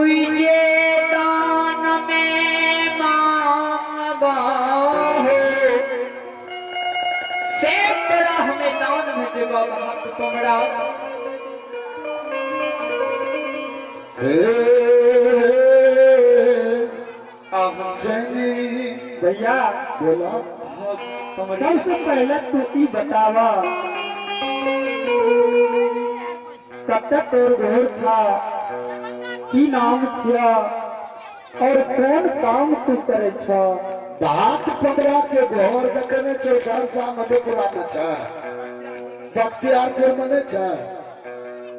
जे दान में मांगबा हो से तोरा हमें दान में देबा भात कमरा। सैनी भैया बोला। सबसे पहले तू ई बतावा कब तक तोर घर छा, की नाम छिया और कौन काम तू करे छा? भात पकड़ा के घर देखने छो, सहरसा मधेपुरा में छा, बख्तियारपुर में नहीं छा,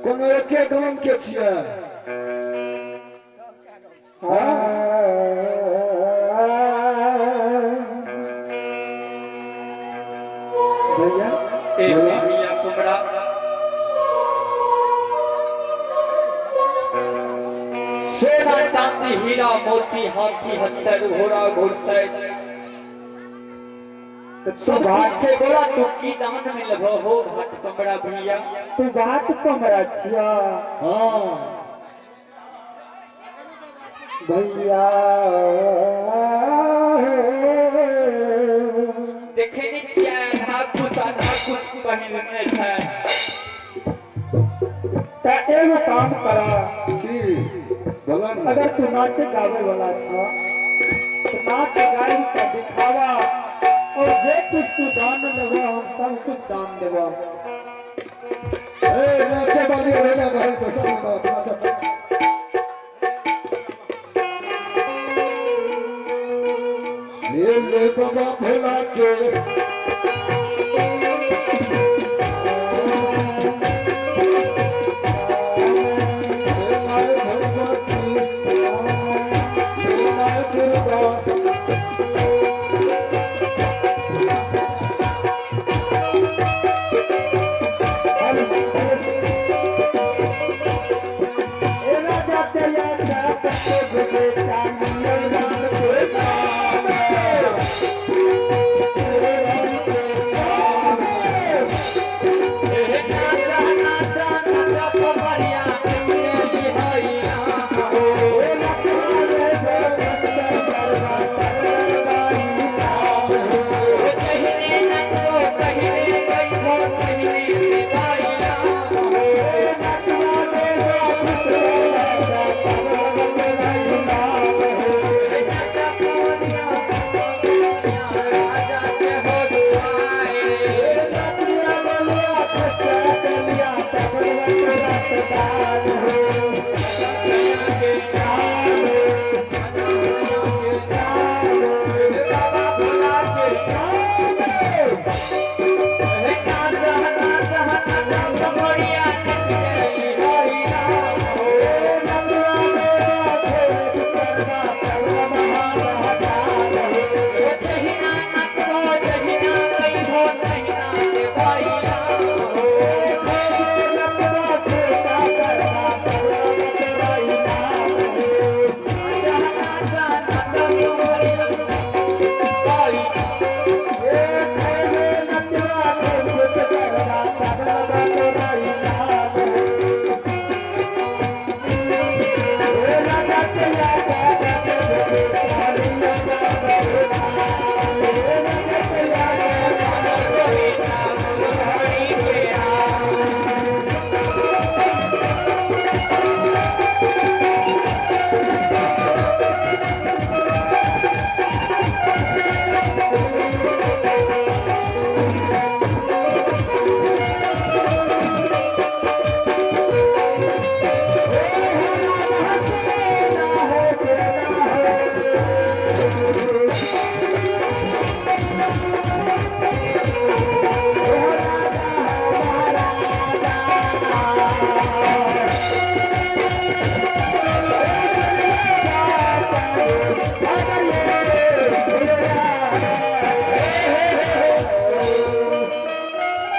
कोनो एके गांव के छिया। हाँ? भैया ए भैया कुमरा सोना चांदी हीरा मोती हाथी हत्थर घोड़ा घुड़सैर तू सब बात से बोला तू की दान में लभो हो भात कमरा भैया। तू बात कमरा छिया। हाँ भैया देखे नहीं छियै आधा कुछ पहिरने छै। त एगो काम करा की बोला ना। अगर तू नाचे गावे वाला छा तो नाच गाई के दिखावा और जे कुछ तू दान लेबा हम सब कुछ दान देबा। ए नाचे वाली रहला भाई तो सब बात नाचा। ले ले बाबा भोला के ले माय भगवती, ले माय दुर्गा। ए राजा तेरा के बेटा मंगल राम के नाम। ए नाचा नाचा नाचा कमरिया मेरी हैया हो। कहिने नचो कहिने गइबो कहिने देबाइया हो। नाचा कमरिया राजा के हो दुआरे। बाबा भोला के नाचा नाचा नाचा कमरिया मेरी हैया हो। जहिना नचबो जहिना गइबो तहिना देबाइया हो। नाचा नाचा नाचा कमरिया आई।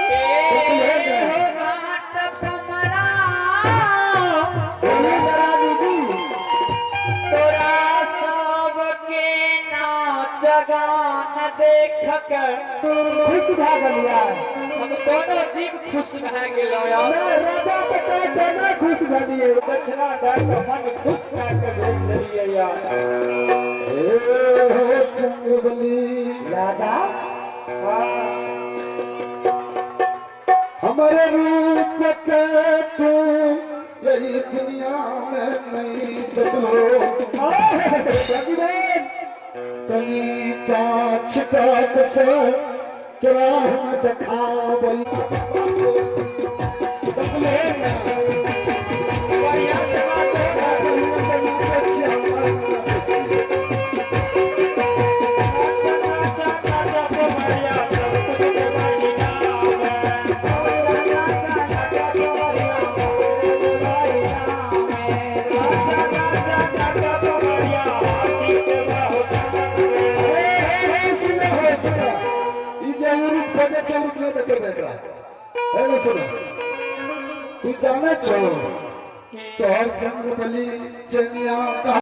ए हो घाट कमरा तोरा सबके नाच गान देख कर खुश भए गेलियै। हम दोनों जीव खुश भए गेलो यार। राजा के कहै छै नहि खुश देलियै, दक्षिणा दए कऽ मन खुश कए कऽ भेज देलियै या। ए हो चंद्रबली दादा हमारे रूप के तू यही दुनिया में नहीं देखलो। कहीं का छिटक से तोरा हम देखाबई देखले ना। बढ़िया से बात हो। बढ़िया से नाचै छियै, हम नाचै छियै। नाचा नाचा कुमारिया सब कुछ देवाई नाम। नाचा नाचा कुमारिया देवाई नाम। नाचा नाचा नाचा कुमारिया हाथी के बाहु हे, हे, हे, सुनो, हे, सुनो। ई जे उरुप बजै छै, उरुप नहि देखेबै एकरा। हे ने सुनो। तू जानै छौ तोहर चंद्रबली चेनिया कहाँ।